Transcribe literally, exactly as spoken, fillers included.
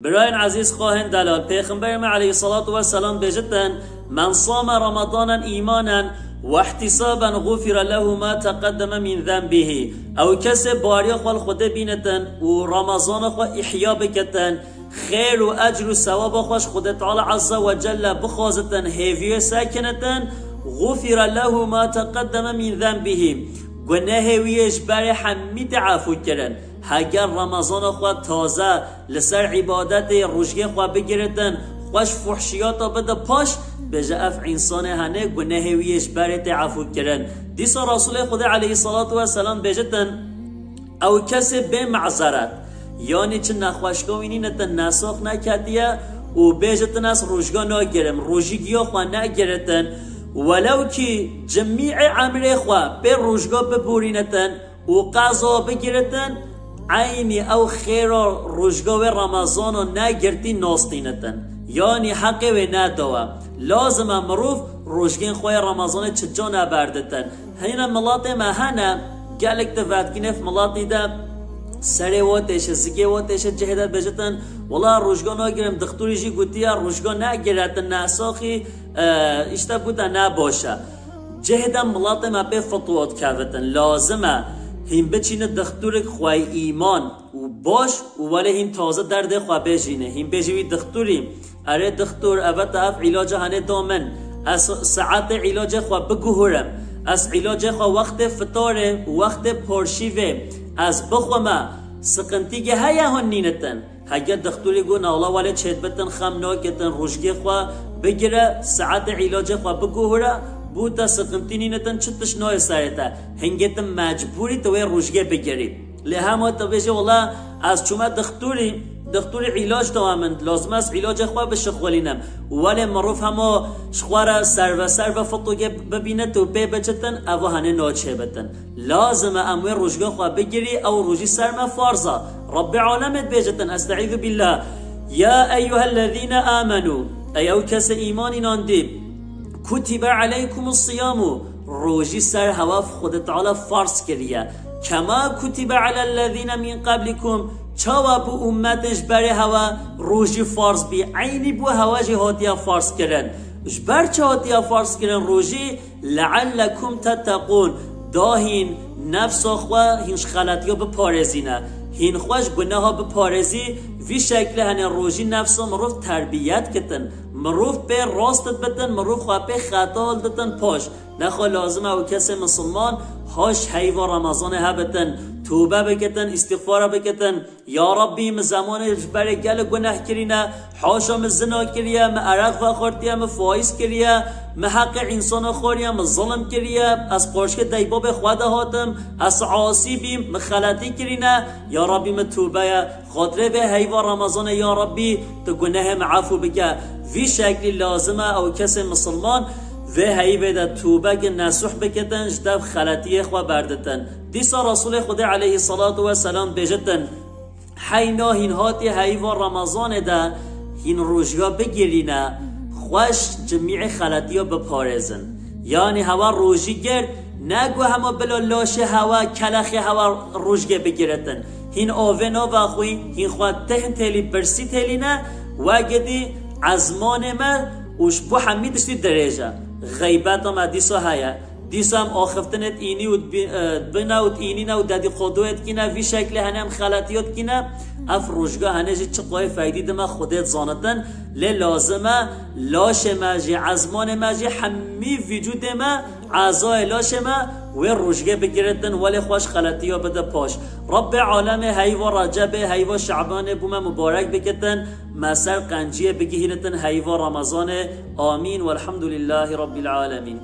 Birayên ezîz, xwahên delal, Pêxemberê me aleyhissalatu vesselam bêjitin, "Men same Ramadanen îmanen wehtisaben, gufire lehu ma teqedeme min zenbihî." Ew kesê bariya xwe li Xwedê bînitin û Ramazana xwe îhya bikitin, xêr û ecr û sewaba xwe ji Xwedê Teala Azze ve Celle bixwazitin, hêviyê sekinitin, gufire lehu ma teqedeme min zenbihî. Gunehê wî yê ji berê hemî tê efû kirin. Heger Ramazana xwe taze li ser îbadetê rojgê xwe bigiritin, xwe ji fuhşiyata bide paş, bêje ev însanê hene gunehê wî yê ji berê tê efû kirin. Dîsa Resûlê Xwedê aleyhissalatu vesselam bêjitin, ew kesê bê mezeret, yanî çi nexweşka wî nînitin, nesax neketiye û bêjitin, ez rojga nagirim, rojî giya xwe negiritin, welew kî cimîê emrê xwe pê rojga biborînitin, û qeza bigiritin, eynî ew xêra rojga wê Ramazana negirtî nastînitin. Yanî heqê wê nedawe. Lazim e mirov rojgên xwe yê Ramazanê çica neberditin. Hîna miletê me hene, gelek di vetkînê miletî de serê wa têşe, zikê wa têşe, cihê de bêjitin, wela rojga nagirim, dixtorî jî gotiye, rojga negiretin, nesaxî, e, îşte bûte nebaş e. Cihê de miletê me pê fitwa dikevitin. Lazim e hîn biçîne dixturik xwe îman û baş û welê hîn taze derdê xwe bêjîne. Hîn bêjî wî dixturî, erê dixtur, eve te ev îlaca henê da min. Ez saetê îlacê xwe biguhurim. Ez îlacê xwe wextê fitarê û wextê porşîvê ez bixwime. Siqintîgê heye hûn nînitin. Heke dixturî got, "Na wela welê çêdibitin, xem naketin, rojgê xwe bigire, saetê îlacê xwe biguhure, bû te siqintî nînitin, çi tişt nayê serê te. Hingê tu mecbûrî tu wê rojgê bigirî." Lê hema tu bêjî, "Wela ez çûme dixturî, dixturî îlac dawe min, lazim e ez îlacê xwe bişixulînim." Welê mirov hema ji xwe re serve serve fitûgê bibîne tu pê biçitin, eva henê naçêbitin. Lazim e em wê rojga xwe bigirî, ew rojî ser me farz e. Rabbê alemê dibêjitin, Estaizu billah. Ya eyyuhellezîne amenu, ey ew kesê îman înandî, kutibe aleykumus siyamu, rojî ser hewa Xwedê Teala farz kiriye. Kema kutibe alellezîne min qablikum, çawa bû ummetên ji berê hewa rojî farz bî, eynî bû hewa jî hatiye farz kirin. Ji ber çi hatiye farz kirin rojî? Leallekum tettekûn, da hîn nefsa xwe hîn ji xeletiya biparêzîne, hîn xwe ji guneha biparêzî, vî şeklê hene rojî nefsa mirov terbiyet kitin, mirov pê rast bitin, mirov xwe pê xeta hilditin paş. Nexwe lazim e ew kesê misilman haş heyva Remezanê hebitin, tobe bikitin, îstixfara bikitin. Ya Rabbî, min zemanê ji berê gelek guneh kirîne, haşa min zina kiriye, min ereq vexwartiye, min faiz kiriye, min heqê însana xwariye, min zilim kiriye, ez qarşikê deybabê xwe de hatim, ez asî bîm, min xeletî kirîne, ya Rabbî, min tûbe ye. Xatirê vê heyva Remezanê, ya Rabbî, tu gunehê min efû bike. Vî şeklî lazim e ew kesê misilman vê heyvê de tûbe kin, nesuh bikitin, ji dev xeletiyê xwe berditin. Dîsa Resûlê Xwedê aleyhissalatu vesselam bêjitin, Heyna hîn hatî heyva Remezanê de hîn rojga bigirîne, xweş cimîê xeletiya biparêzin. Yanî hewa rojî girt, ne ku hema bila laşê hewa, kelexê hewa rojgê bigiritin. Hîn avê navexwî, hîn xwe tehn têlî, birsî têlîne, wegidî ezmanê me û ji bo hemî tiştî dirêj e. Xeybeta me dîsa heye. Dîsa em axiftinê dînî û dibi-, e, dibine û dînîne û dedîqodoyê dikîne, vî şeklê hene em xeletiya dikîne. Ev rojga hene jî çi qayê feydî dime Xwedê dizanitin. Lê lazim e laşê me jî, ezmanê me jî, hemî vîcûdê me, ezayê laşê me wê rojgê bigiritin, welê xwe ji xeletiya bide paş. Rabbê alemê heyva Recebê, heyva Şebanê bo me mubarek bikitin, me ser qenciyê bigihînitin heyva Remezanê. Amîn. Welhamdulîllahî Rabbil alemîn.